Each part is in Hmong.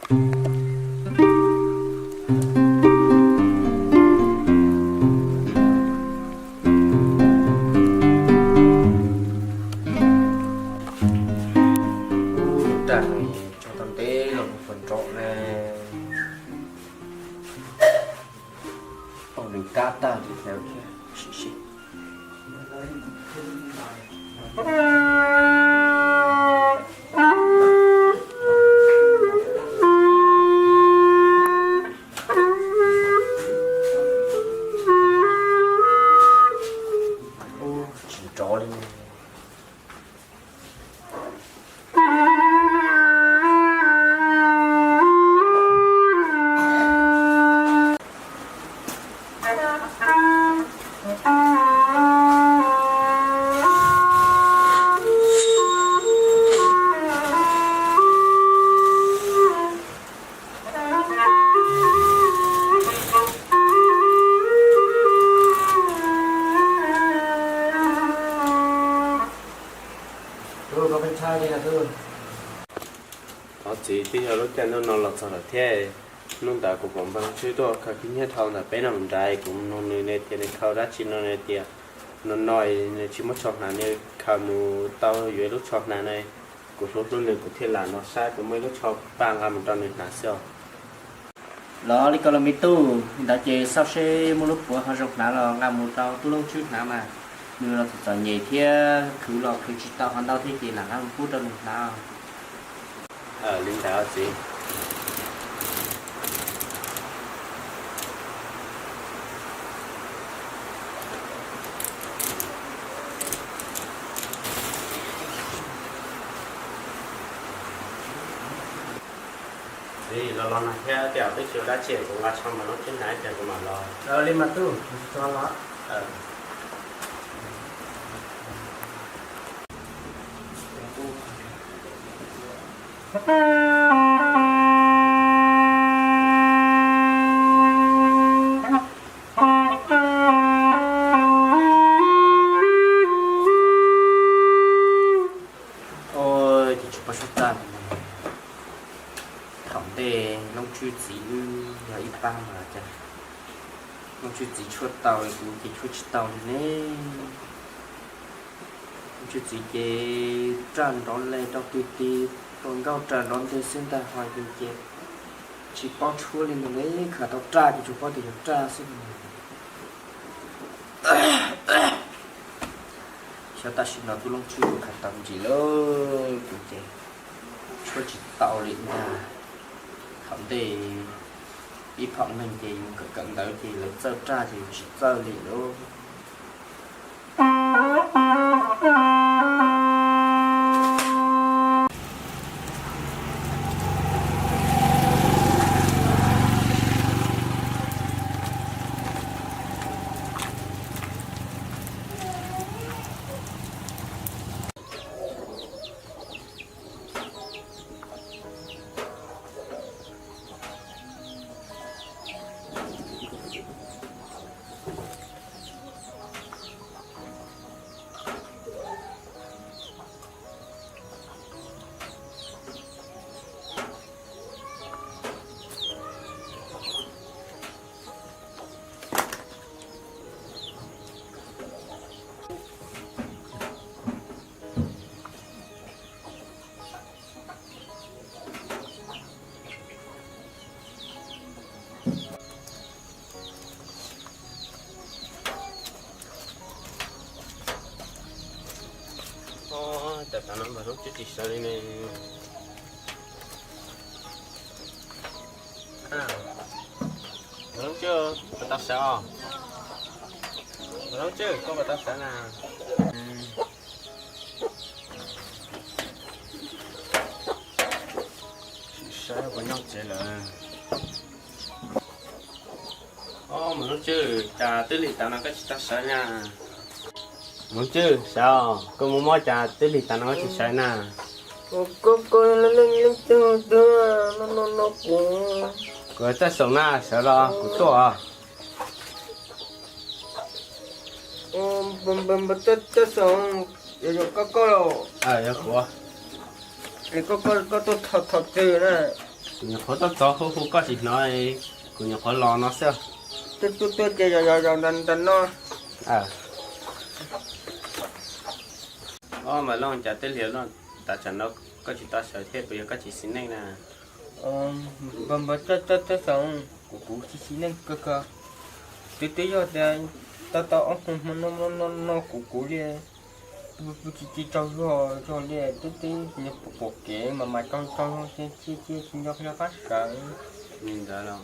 Ub, raj no tso tau ntev los mus puas nrov ne. Tau nws kab tag li ntawd thiab. Sim sim. Ub, tsis nrov li. Tus, koj pheej tshaj li na tus. Thov txim, twb yog lub caij ntuj no los txog lawm thiab. Hnub ntawd kuv pom npawg Looj Tswb tuaj khaws khib nyiab dhau ntawm peb no mus nrad, kuv nug nws, nws tias nws khaws dab tsi no, nws tias no no nws tsis muaj tsho hnav, nws khaws mus tau yuav ib lub tsho hnav na. Kuv hlub hlub nws, kuv thiaj lam no saib puas muaj ib lub tsho paj nqa mus rau nws hnav xwb os. Los li ko los me tub, li ntawd ces xauj seb muaj lub puav ho zoo hnav los nqa mus rau tub Looj Tswb hnav mas. Nws los txom txom nyem thiab, khwv los khwv tsis tau ho ntau thiab ces lam nqa mus pub rau nws hnav. Li ntawd txiv. Txiv, los los no thiab, twb tsis ua dab tsi, kuv nqa tsho mas Looj Tswb hnav ib pliag kuv mam los. Li mas tub, tso los. Ces tsis pom sab tag. Thaum ntej Looj Tswb txiv wb yog ib pab mas cas Looj Tswb txiv tshuaj tau kuv ces tshuaj tsis tau li ne. Looj Tswb txiv ces raj nrov leg rau twg twg, tua nkauj raj nrov nteg xwb ntag, ho yus ces tsis paub tshuab li ntag ne, khaws tau raj ces tsuas paub tias yog raj xwb. Xyov tam sim no tub Looj Tswb yuav khaws tau ntsis lawm, kuv ces tshuab tsis tau li ntag. Thaum ntej ib phaum neeg ces yus kawm kawm ntawv ces lawv txawj raj ces yus tsis txawj li lauj. Ov, cas tav no npawg Looj Tswb tsis sawv li ne? Npawg Looj Tswb, puas tau sawv os? Npawg Looj Tswb, koj puas tau sawv na? Saib puas nyob tsev lawm. Ob, Mus Loob Tswb, cas twb lig tas no koj tsis tau sawv na? Mus Loob Tswb, sawv os, koj mus mob cas twb lig tas no koj tsis sawv na? Koj, koj leej twg tuaj no no no kuv? Kuv Txawj Xoom na, sawv los kuv tuaj os. Txawj Xoom, yog koj, koj los? Yog kuv. Koj, koj tuaj thaum twg na? Kuv nyuam qhuav tuaj txog hu hu koj tsis hnov, kuv nyuam qhuav los no xwb. Tuaj tuaj tuaj ces yog yog yog ntawm no. Ob, Mas Looj, cas twb hli loj tas tsam no koj tsis tau sawv thiab, puas yog koj tsis xis neej na? Npawg Txawj Xyooj, kuv kuv tsis xis neej kawg kawg. Twb twb yog tias tau tau ob hmo no no no kuv kuv li, tsis tsis tsaug zog zog li, twb twb pom kev mas mas tsaug tsaug zog, cia cia tsis nco qab sawv. Li ntawd los,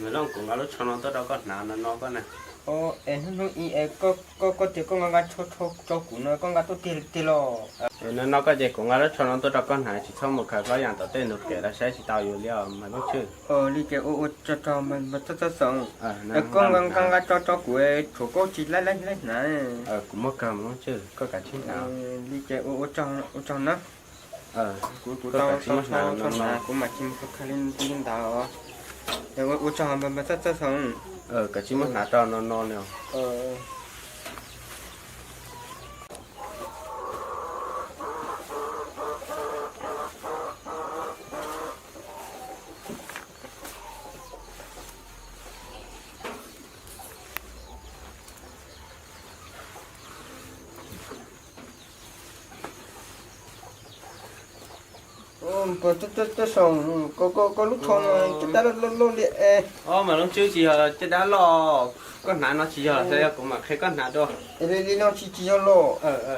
Mas Looj, kuv nqa lub tsho no tuaj rau koj hnav no no koj na. Es hnub hnub i es koj koj tias koj nqa nqa tsho tsho tso kuv no koj nqa tuaj tiag tiag los? No no koj ces kuv nqa lub tsho no tuaj rau koj hnav, tsis txhob mus khaws hlob yas tom tej ntug kev los saib tsis tau yus li os Mas Looj Tswb. Li ces ua ua tsaug tsaug Mas Txawj Xyooj, es koj nqa nqa nqa tso tso kuv, tshuav koj tsis laib laib laib hnav. Kuv muab kawg Mas Looj Tswb, koj kav tsij hnav. Li ces ua ua tsaug na. Kuv kuv tau tau tau hnav, kuv mam tsis mus khaws li li ntawd. Ua tsaug Mas Txawj Xyooj. Kav tsij muab hnav rau no no li. Puas Txawj Xyooj, koj koj lub tsho no caj dab loj loj li es. Ob, Mas Looj Tswb, tsis yog caj dab loj, koj hnav no tsis yog, yog kuv mam qhia koj hnav dua. Li no tsis tsis yog los.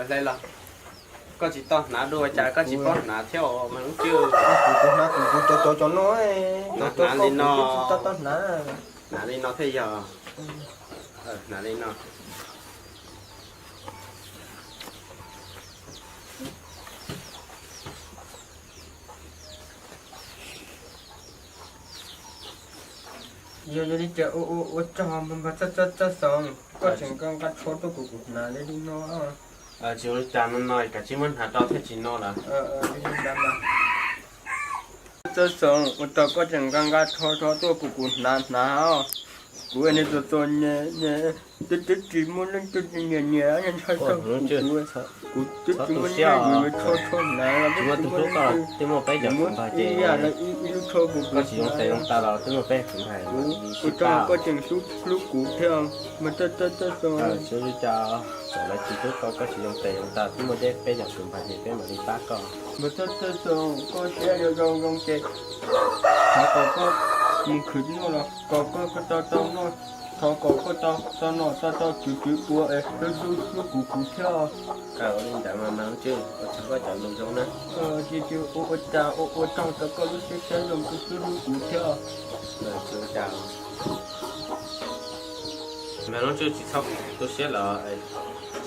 Hlais los, koj tsis tau hnav dua cas koj tsis paub hnav thiab Mas Looj Tswb. Kuv kuv hnav kuv kuv cov cov cov no, hnav li no, tsis tau tau hnav. Hnav li no thiaj yog. Hnav li no. Yog li ces ua tsaug Mas Txawj Xyooj, koj tseem nqa nqa tsho tuaj kuv kuv hnav li li no. Tsis ua li cas, no no kav tsij muab hnav rau thiaj tsis no lawm. Txawj Xyooj, ua tsaug koj tseem nqa nqa tsho tsho tuaj kuv kuv hnav hnav os. Kuv niag txom txom nyem nyem, twb twb tsis muaj leej twg nyiam nyiam ntshai txog kuv, kuv twb tsis muaj leej twg yuav tsho tsho hnav, tsis muaj tus hlub koj, twb muaj peb cov kwv npawg ces ib lub tsho kuv koj tsis zoo tes zoo taw los twb muaj peb kwv npawg. Ua tsaug koj tseem hlub hlub kuv thiab Mas Txawj Xyooj. Tsis ua li cas, txawm lawv tsis hlub koj, koj tsis zoo tes zoo taw, twb muaj peb cov kwv npawg ces peb mam li pab koj. Mas Txawj Xyooj, koj siab zoo zoo ces thov kom koj mus khwv noj los kom koj tau tau noj, thov kom koj tau tau nom tau tau tswv tswv puav es hlub hlub hlub kuv kuv thiab. Ua li ntawd mas Mas Looj Tswb, ua tsaug koj cov lus zoo na. Tsis tsis ua ua cas, ua ua tsaug rau koj lub siab siab zoo hlub hlub kuv thiab. Mas Looj Tswb, tsis txhob tu siab lawm,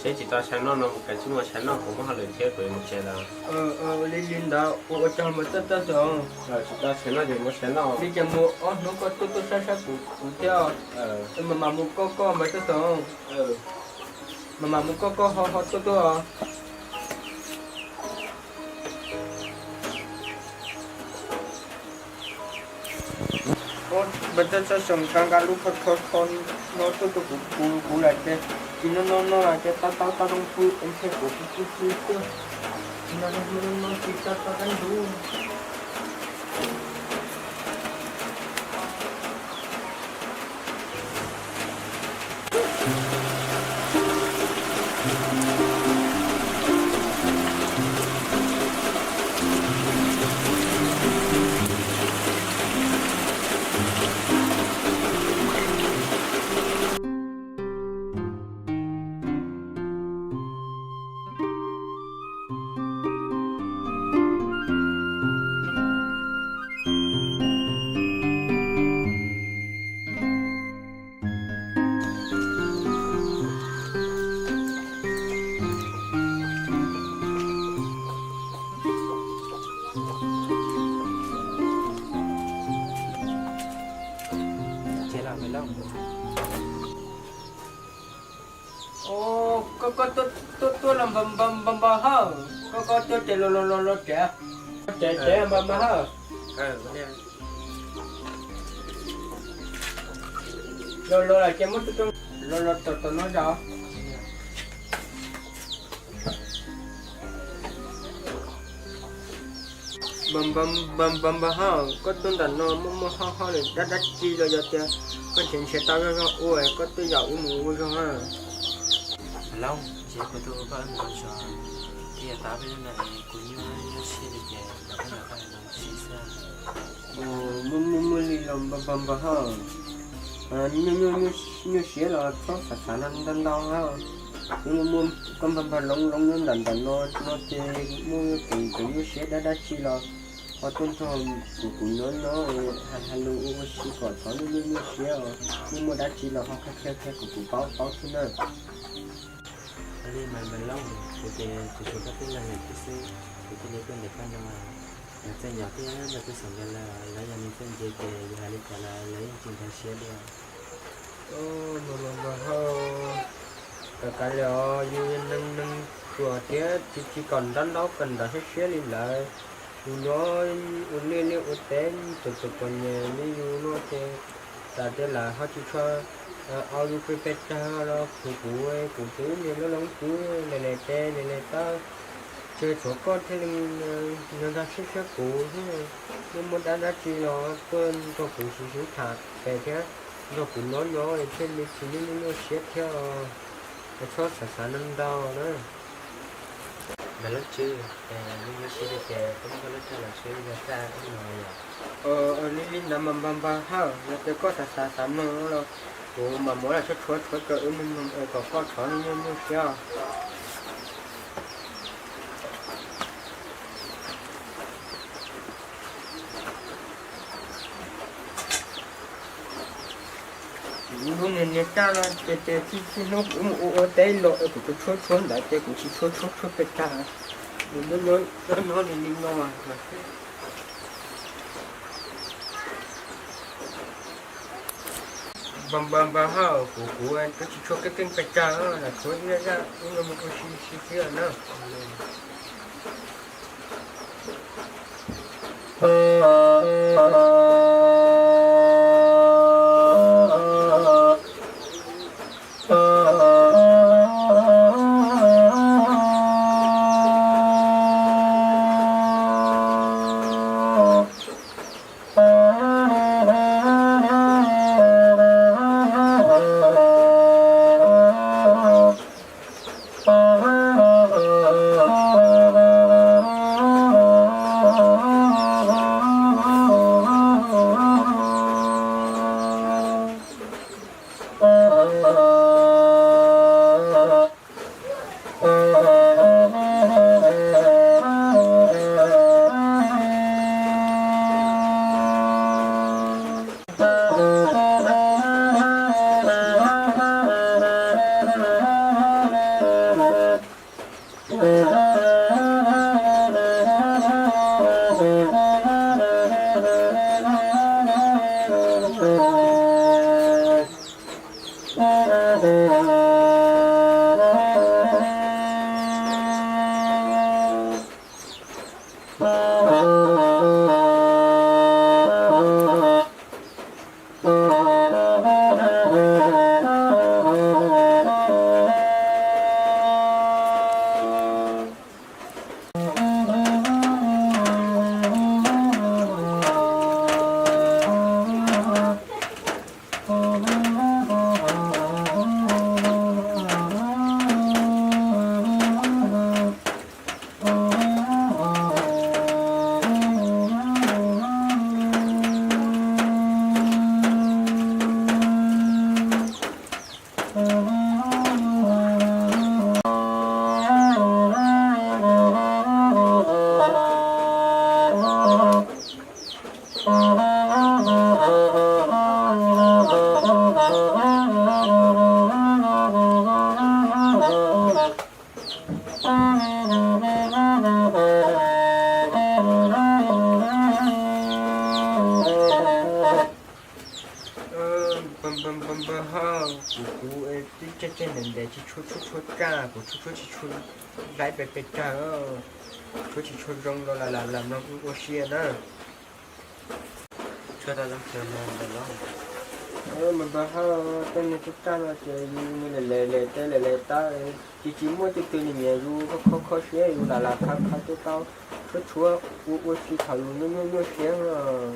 seb tsis tau tshais noj no mus kav tsij muab tshais noj, kuv muaj hauj lwm thiab kuv yuav mus tsev lawm. Li li ntawd ua ua tsaug Mas Txawj Xyooj. Tsis tau tshais noj ces muab tshais noj. Li ces mus ob hnub koj tuaj tuaj saib saib kuv kuv thiab. Mas mam mus koj koj Mas Txawj Xyooj. Mas mam mus koj koj ho ho tuaj tuaj. Mas Txawj Xyooj, nqa nqa lub tsho tsho no tuaj tuaj kuv kuv kuv lawm ces, tsis no no no lawm ces tau tau tau zoo pw es ntshe kuv pw pw pw xwb. Tsis no no no tsis tau tau tau ntub. Koj koj tuaj tuaj los npag npag npag hawm, koj koj tuaj ces los los los los tsev, tsev tsev npag npag hawm. Los los lawm ces muab tuaj tuaj los los tom tom no zos. Npawg, npawg, npawg, npawg Hawj, koj tuaj nram no muaj muaj hauj hauj lwm dab dab tsi los yog tias koj nrhiav nrhiav tau zog zog ua koj tuaj yaum wb mus ua zog na? Lauj, ces kuv tuaj ua koj ib npawg zos thiaj tab peb no es kuv nyuaj nyuaj siab li ces los koj nrog koj hais los sis xwb. Muaj muaj muaj li los npawg, npawg Hawj, nyuaj nyuaj nyuaj siab los txhob xav xav ntau ntau. Wb muaj muaj koj npawg, npawg Loov, Loov nyob nram nram no no ces muaj tus tus nyuaj siab dab dab tsi los ho tuaj nrog kuv kuv nyob nyob hais hais lus ua ua si kom txhob nyuaj nyuaj nyuaj siab os. Muaj muaj dab tsi los ho qhia qhia qhia kuv kuv paub paub xwb na. Li mas npawg Loov, kuv ces kuv tsuas koj tib leeg lawm thiab xwb, kuv thiaj li tuaj nrhiav koj no. Yog txawj nyom thiab nrog peb xeem nkawd lawm, lawv yog neeg txawj ntse ces yus hais li cas los lawv yeej tsis nkag siab dua. Npawg, npawg Hawj, kawm kawg li os, yus yog neeg neeg ruam thiab tsis tsis kom nrov ntaub kom nrov siab siab li lawm. Yus nyob ua liaj liaj ua teb txom txom txom nyem li yus no ces tam tias lawv ho tsis tshua au yus pes pes tsawg los kuv kuv kuv tus niag loj loj tub le le tes le le taw, ces tshuav koj thiaj li nkag siab siab kuv thiab. Muaj muaj dab dab tsi los tuaj nrog kuv sib sib tham pes thiab nrog kuv nyob nyob thiaj li tsis nyuaj nyuaj nyuaj siab thiab os. Txhob xav xav ntau ntau na. Npawg Loov Tswb, nyuaj nyuaj siab li ces koj muab koj lub caij los tswb zog txaj ib no yom. Li li ntawd mas npawg, npawg Hawj, yog tias koj xav xav xav mloog los kuv mam muab los tshuab tshuab tshuab rau wb mloog mloog kom koj txhob nyuaj nyuaj siab. Kuv lub niag niag txaj no ces ces txij txij hnub kuv mus ua ua teb los es kuv tsuas tshuab tshuab ntawd ces kuv tsis tshua tshuab tshuab pes tsawg. Kuv nyob nyob li li no. Npawg, npawg, npawg Hawj, kuv kuv twb tsis tshua keej keej pes tsawg, tshuav ib zaj ib no mus ua si si xwb na. Npawg, npawg, npawg Hawj, kuv kuv twb caij caij ntev ntev tsis tshua tshuab tshuab txaj, kuv tshuab tshuab tsis tshua laib pes pes tsawg, tshuab tsis tshua zoo los lam lam mloog ua si na. Tshuab tau zoo kawg mas npawg Loov. Mas npawg Hawj, tej niag tshuab txaj no ces yus nws lem lem lem tej lem lem tau, tsis tsis muaj twg twg nws nyiam yus kho kho siab yus lam lam khav khav tuaj tau. Tshuav tshuav ua ua si thaum yus nyuaj nyuaj nyuaj siab.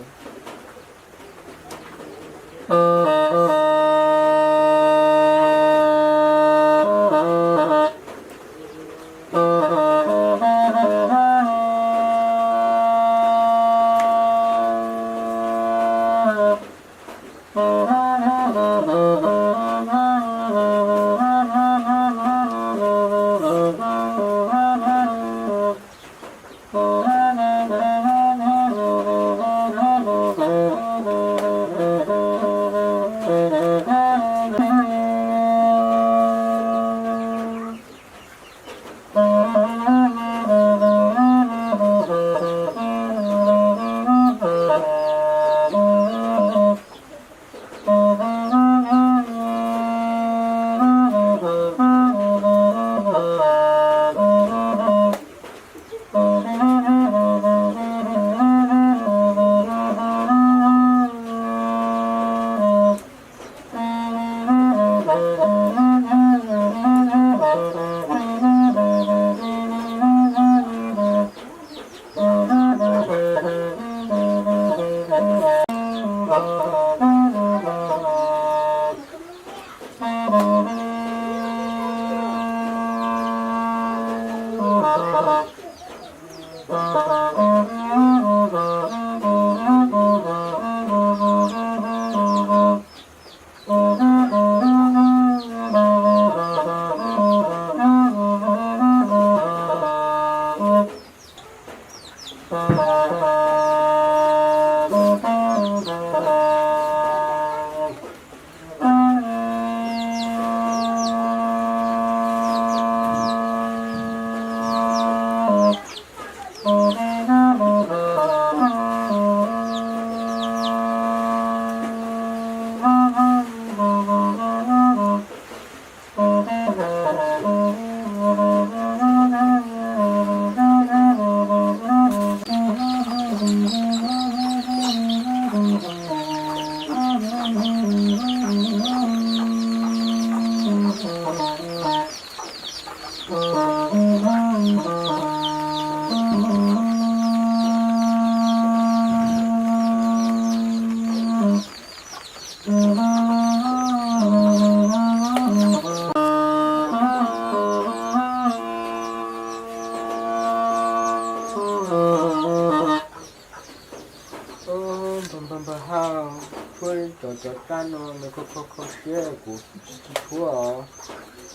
Npawg Npawg Hawj, tshuav cov cov tsab no nws kho kho kho siab kuv tsis tshuav os.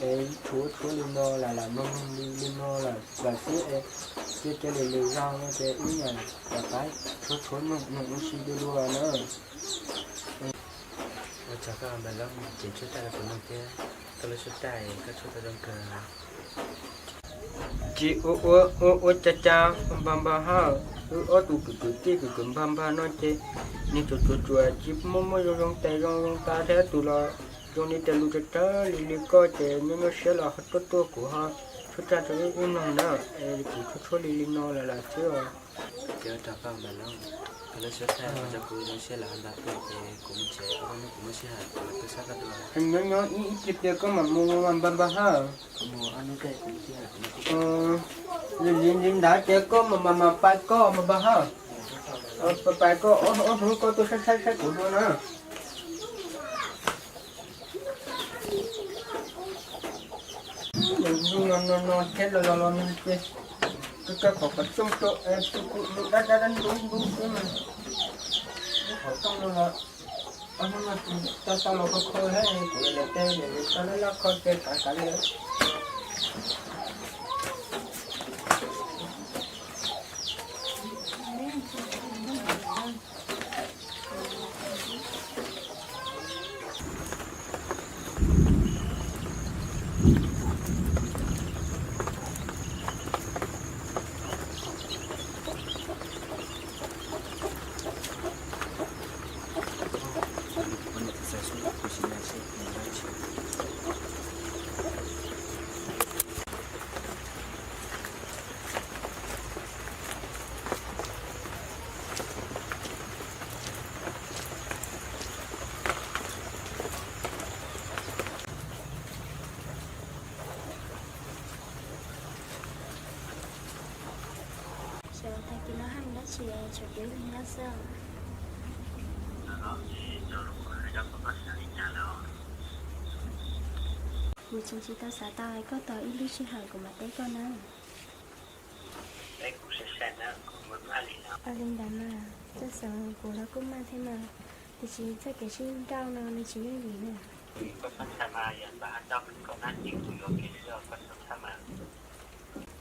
Es tshuav tshuav li no lam lam mloog mloog li li no lam xwb es cia cia li lwm zaus no ces wb mam rov qab tshuav tshuav mloog mloog ua si dua dua na. Ua tsaug koj Npawg Loob, ces tshuab tais rau kuv mloog thiab. Koj lub tshuab tais, koj tshuab tau zoo kawg. Tsis ua ua ua cas cas Npawg Npawg Hawj, wb ob tug kwv kwv tij kwv kwv Npawg Npawg no ces nws tsuas tsuas tsuas tsis muaj muaj zoo zoo tes zoo zoo taw thiab, tus los zoo li tes lus tsawg tsawg li li koj ces nyuaj nyuaj siab los ho tuaj tuaj kuv ho tshuab tais rau wb mloog na. Es kuv tshuab tshuab li li no lawm lawm xwb os. Ces ua tsaug koj Npawg Loob, koj lub tshuab tais ua rau kuv zoo siab lawm ho ntau tuaj ces kuv mus tsev, kuv muaj sij hawm kuv mam tuaj saib koj dua. Nyob nyob ib pliag pliag koj mam mus Npawg Npawg Hawj. Li li li ntawd ces koj mam mam mam pais koj Npawg Npawg Hawj. Pais pais koj ob ob hnub koj tuaj saib saib saib kuv dua na. Nws no no no thiab los los los nws ces koj koj qhov qhov rooj rau es kuv kuv dab dab dab ntub ntub xwb mas. Qhov rooj no los ob hnub no tau tau los kho kho thiab kuv lawv tej niam lawv tau laj laj kho ces kav kav li. xwb. Kuv tseem tsis tau xav tau, koj tos ib lub sij hawm kuv mam teb koj na. Ua li ntawd mas, txoj xov kuv los kuj maj thiab mas, tiam sis txoj kev sib nrauj no nws tsis yooj yim na.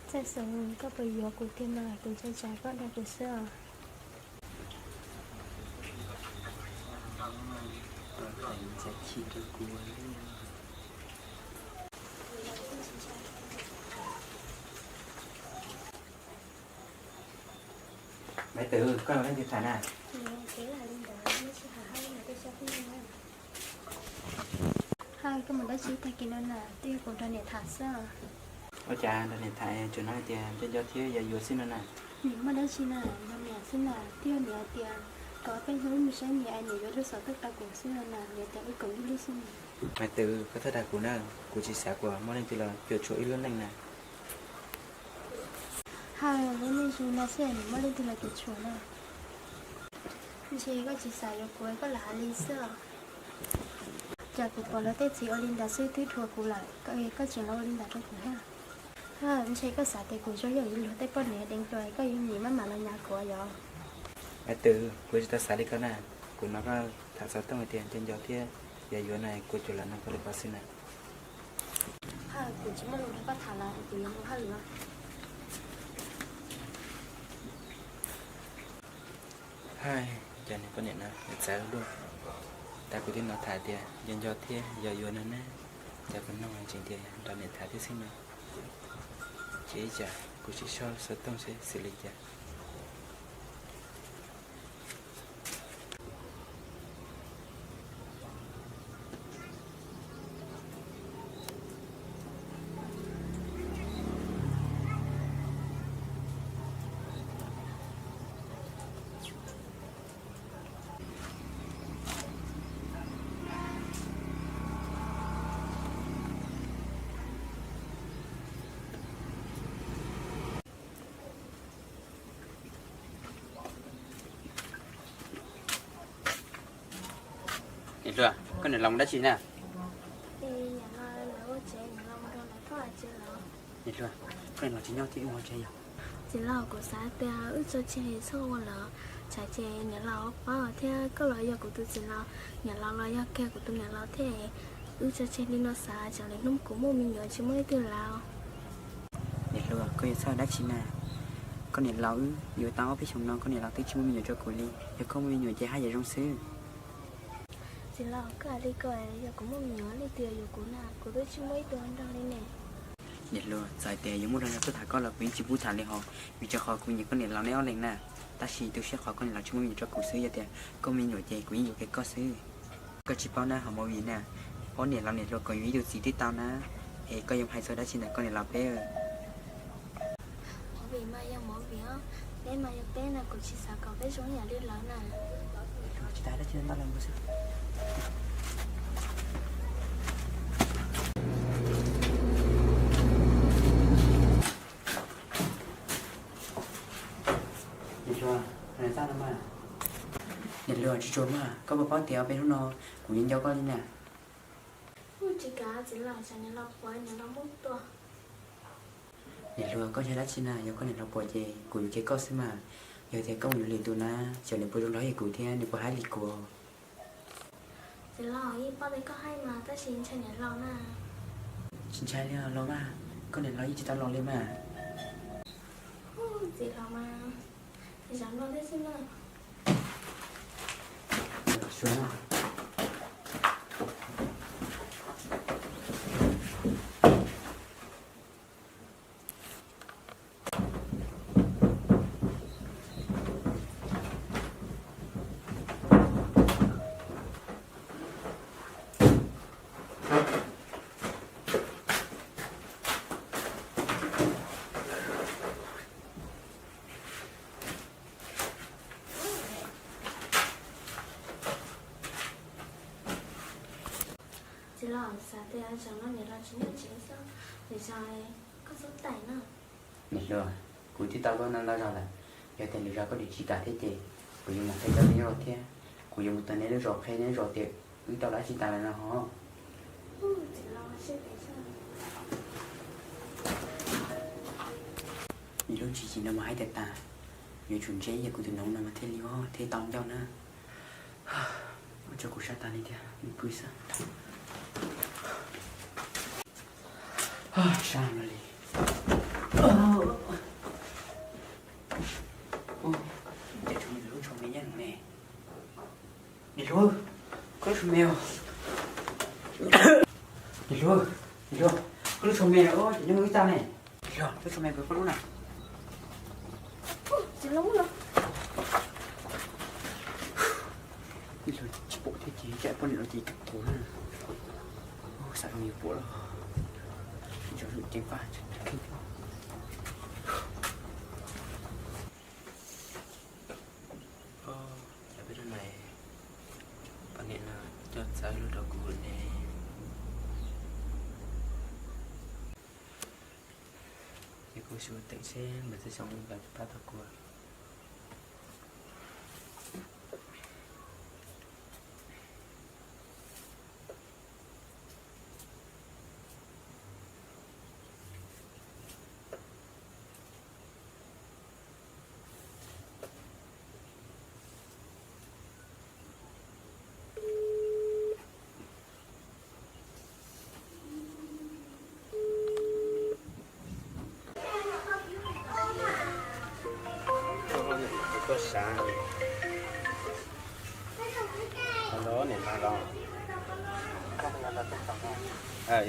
Txoj xov, koj puas yuav kuv tiag mas, kuv ntshai tsam koj dag kuv xwb os. Maiv Twm, koj los leej twg tham na? Haj, koj mus dab tsi tag kis no na? Twb yog kuv nrog niam tham xwb. Ua cas nrog niam tham tsuas hnov hais tias nco nco thiab yog yuav xwb no na? Nim muaj dab tsi na, nrog niam xwb na, twb yog niam hais tias kom peb hnub mus saib niam es niam yuav lub xov tooj rau kuv xwb no na, niam tias wb koom ib lub xwb na. Maiv Twm, koj txhob dag kuv na, kuv tsis xav kom muaj leej twg los cuam tshuam wb lub neej na. Haj, lub neej zoo no xwb es nim muaj leej twg los cuam tshuam na. Ntshe koj tsis xav yuav kuv koj lam hais li xwb os. Cas kuv pom luag tej txiv ua li ntawd xwb twb dhuav kuv lawm, koj tseem los ua li ntawd rau kuv thiab. Haj, ntshe koj xav tias kuv zoo yam li luag tej poj niam deev hluas koj yuav nim maj mam los nyav kuv yom. Maiv Twm, kuv tsis tau xav li koj na, kuv hnov koj tham xov tooj hais tias nco nco thiab yog yuav no kuv tsuas lam nug koj li ko xwb na. Haj, kuv tsis muaj lus nrog koj tham lawm, kuv yuav mus hauj lwm. Haj, cas niag poj niam no nws txawv luaj. Tab kuv twb hnov tham tias nco nco thiab yog yuav no na, cas kuv nug tseem tias nrog niam tham thiab xwb no. Ces ib tsam kuv sim soj xov tooj seb xws li cas. Niam hluas, koj niam laus mus dab tsi na? Niam hluas, koj niam laus tsis nyob thiab wb mus ua tsev yog? Txiv laus, kuv xav tias wb tso tseg txhob ua lawm, tsam ces niam laus paub thiab koj los yog kuv tus txiv laus, niam laus los yog kiag kuv tus niam laus thiab. Wb tso tseg li no xav, tsam lwm hnub kuv muaj me nyuam tsis muaj leej twg laus. Niam hluas, koj yuav txhawj dab tsi na? Koj niam laus wb yuav tau ob peb xyoos no koj niam laus twb tsis muaj me nyuam rau kuv li, yog koj muaj me nyuam ces haj yam zoo xwb. Txiv laus, koj hais li ko, yog kuv muaj me nyuam leej twg yuav kuv na, kuv twb tsis muaj ib tug nrog li ne. Niam hluas, txawm hais tias yuav muaj dag zog tuaj tham koj los kuv yeej tsis pub tham li hos, vim rau qhov kuv nyiam koj niam laus neb ob leeg na. Tab sis tu siab qhov koj niam laus tsis muaj me nyuam rau kuv xwb, yog tias koj muaj me nyuam ces kuv yeej yuav kiag koj xwb. Koj tsis paub na, hauv movie na, ob niam laus niam hluas koom yus ib tug txiv twb tau na, es koj yuav hais txog dab tsi ntawm koj niam laus peb? Movie mas yog movie os, peb mas yog peb na, kuv tsis xav kom peb zoo ib yam li lawv na. Tsis tas dab tsi, ntau los mus xwb. Niam hluas, tsis tsuas mas, koj puas paub tias ob peb hnub no kuv nco nco koj li na? Tsis kav txiv laus, tsam niam laus pom niam laus muab tua. Niam hluas, koj yog dab tsi na? Yog koj niam laus pom ces kuv yuav kiag koj xwb mas. Yog tias koj mus yuav lwm tus na, xyov nws puas zoo nrog kuv thiab nws puas haib li kuv. Txiv laus, yeej paub tias koj haib mas tab sis ntshai niam laus na. Tsis ntshai li los mas, koj niam laus yeej tsis tau laus li mas. Txiv laus mas, zaum no thiab xwb na. Txiv laus, xav tias zaum no niam laus tsis nyob tsev xwb, lwm zaus koj xub taim na. Niam hluas, kuv twb tau luag no ntau zaus lawm, yog tias lwm zaus koj tsis kam thiab ces Kuv yuav mus qhia cov me nyuam thiab, kuv yuav mus tom nej lub zos qhia nej lub zos tias wb tau dab tsi tas lawm no ho. Ib lub tswv yim no mas hais tias tas, yuav tsum ntsib yog kuv tus noov no mas thiaj li thiaj tau ncauj na. Ua rau kuv sab tas li tiag, pw xwb. Sab no li. Ua, cas tshuav me ntawm lub tsho me nyob no ne. Niam hluas, koj lub tsho me os. Niam hluas, niam hluas, koj lub tsho me os, ces nyob mus ib tag ne. Niam hluas, lub tsho me puas koj lub na? Niam hluas, tsis pom thiab ces poj niam no ces kawg tuag na. Xav zoo yuav pom los, tsis tshua ceev faj. Os, cas peb lub neej poj niam no coj txawv luaj rau kuv ne. Ces kuv xyuas teem seb Maiv Txawj Xyooj puas pab tau kuv. Tuaj sav, qhov ntawd niam npawg los?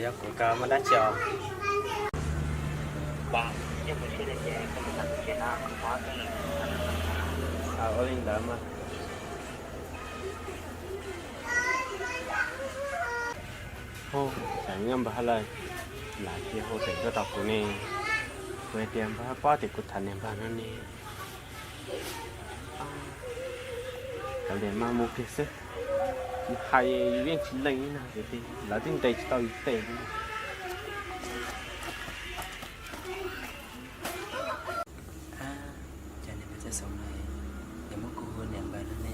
Yog kuv kawg muaj dab tsi os? Ua li ntawd mas. Hu, xyov nyob npawg hab lawm, lam cia hu teem tuaj rau kuv ne. Kuv hais tias npawg hab paub tias kuv tham niam npawg no ne. Kav liam mas mus kiag xwb, yus hais yus yeej tsis lees li no ces lawv twb ntes tsis tau yus tes li. Ab, cas niam Maiv Txawj Xyooj no yuav muab kuv hu niam npawg no ne?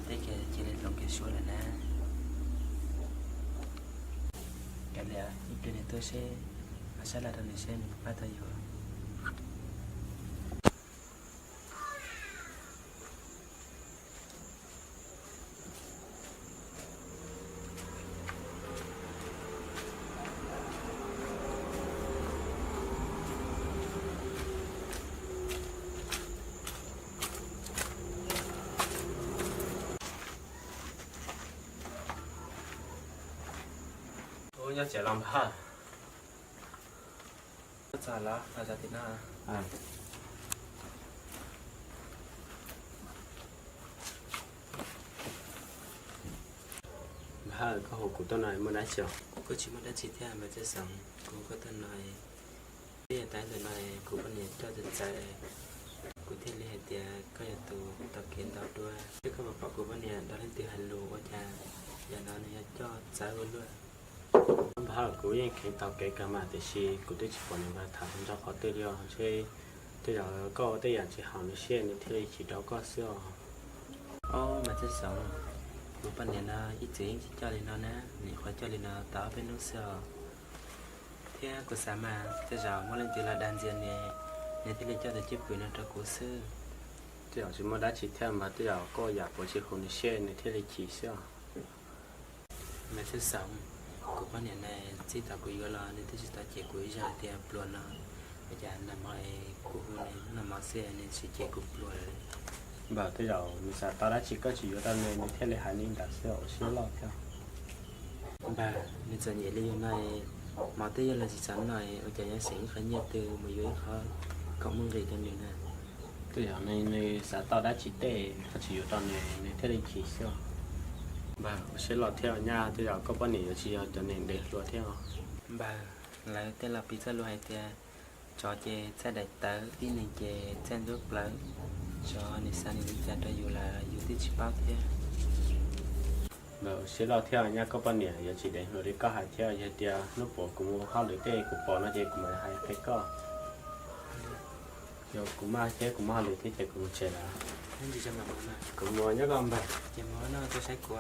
Teb kiag cia li hloov kiag suab lawm na. Kav liam ib pliag nws tuaj seb, ho sab laj rau nws seb nws puas pab tau yus. Ub, nyob tsev los npawg? Txog los, los txog tim no. Npawg, koj hu kuv tuaj no muaj dab tsi os? Kuv kuj tsis muaj dab tsi thiab Maiv Txawj Xyooj, kuv hu koj tuaj no, twb yog tas ntawm no kuv poj niam coj txawv txawv, kuv thiaj li hais tias koj yog tus tau kev ntau dua, thiab koj puas pom kuv poj niam nrog leej twg hais lus ua cas yam no nws yog coj txawv ua luaj. Npawg, kuv yeej kheev taug kev kawg mas tiam sis kuv twb tsis pom niam npawg tham hluas nraug qhov twg li os. Ntshe tej zaum koj ua tej yam tsis haum nws siab nws thiaj li chim rau koj xwb os. Ob, Maiv Txawj Xyooj, kuv poj niam no ib txwm yeej tsis coj li no na, nyuam qhuav coj li no tau ob peb hnub xwb os. Thiab kuv xav mas tej zaum muaj leej twg los dag ntxias nws, nws thiaj li coj tus cwj pwm no rau kuv xwb. Tej zaum tsis muaj dab tsi thiab mas tej zaum koj yam puav tsis haum nws siab nws thiaj li chim xwb os. Maiv Txawj Xyooj, kuv poj niam na, txij thaum kuv yuav los nws twb tsis tau cem kuv ib zaug tias pluag no. Ua cas nag hmo es kuv hu nws hnub nag hmo xwb nws tsis cem kuv pluag lawm. Npawg, tej zaum nws xav tau dab tsi koj tsis yuav rau nws, nws thiaj li hais li ntawd xwb, ua siab loj thiab. Npawg, nws txom nyem li yus no, hmo twb yog los tsis txog no, ua cas yuav seem ib qho nyiaj twg mus yuav ib qho khoom muaj nqis rau nws na. Tej zaum nws xav tau dab tsi tej koj tsis yuav rau nws, nws thiaj li chim xwb. Npawg, ua siab loj thiab nyab, tej zaum koj poj niam yuav tsis yog cov neeg dev hluas thiab os. Npawg, lawv tej laus piv txoj lus hais tias tsov ces txaij daim tawv, tib neeg ces txaij ntsuab plawv. Tsov nws xav nws li cas rau yus lawm yus twb tsis paub thiab. Npawg, ua siab loj thiab nyab, koj poj niam yuav tsis dev hluas li koj hais thiab. Yog tias hnub puas kuv mus hauj lwm tej kuv pom no ces kuv mam hais qhia koj. Yog kuv maj thiab kuv muaj hauj lwm thiab ces kuv mus tsev lawm. Kuv mus nyob koj npawg. Ces mus no tuaj saib kuv.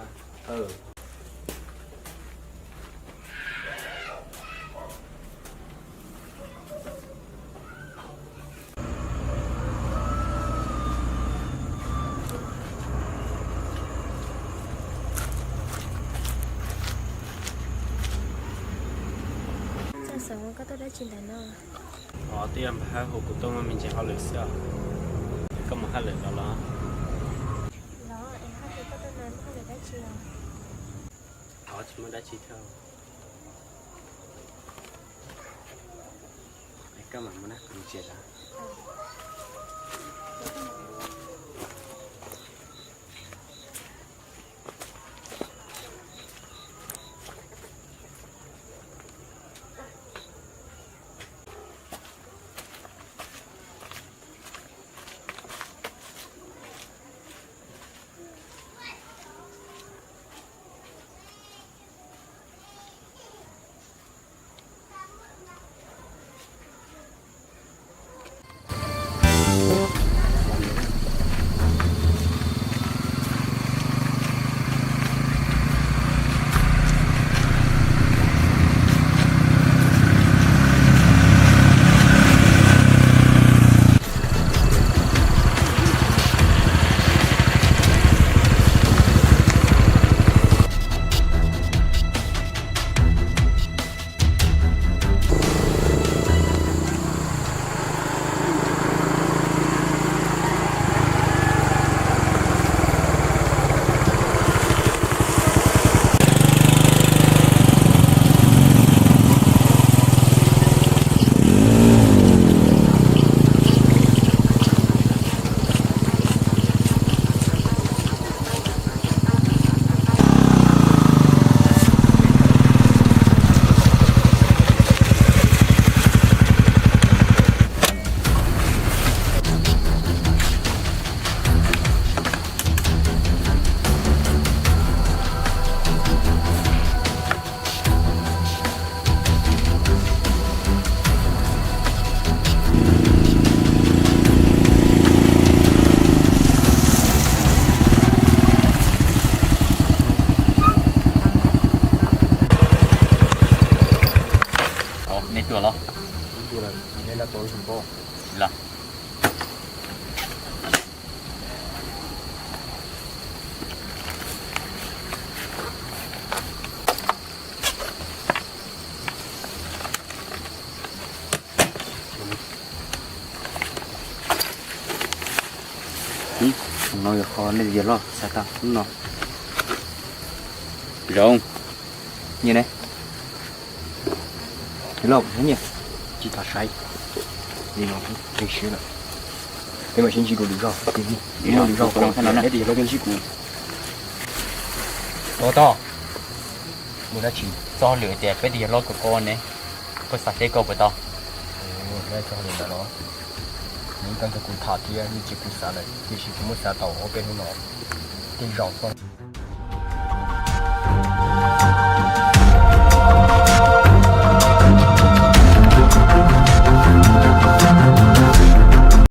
Txawj xav ua koj tuaj dab tsi ntawm no? Os, twb yog npawg Hawj hu kuv tuaj muaj me ntsis hauj lwm xwb os. Koj mus hauj lwm los los? Los, es hauj lwm koj tuaj no muaj hauj lwm dab tsi os? Os, tsis muaj dab tsi thiab. Es koj mam mus na, kuv mus tsev lawm. Neb tuaj los? Los. No yog qhov nej yawg loj xav tau hnub no. Zoo. Nyiam ne? Yawg loj, nyiam. Tsis tas saib. Li no, tsis siab lawm. Peb mam sib ntsib dua lwm zaug, lwm zaug, neb tias yawg loj ntsib kuv. Tau tau. Mus dab tsi? Txog lwm tias peb tias yog loj koj koj ne, koj xav teb koj puas tau? Txog lwm ntawd los, nws yeej tau nrog kuv tham thiab, yeej tsis kuv xav lawm, tiam sis kuv muab xav tau ob peb hnub no, tej zaum koj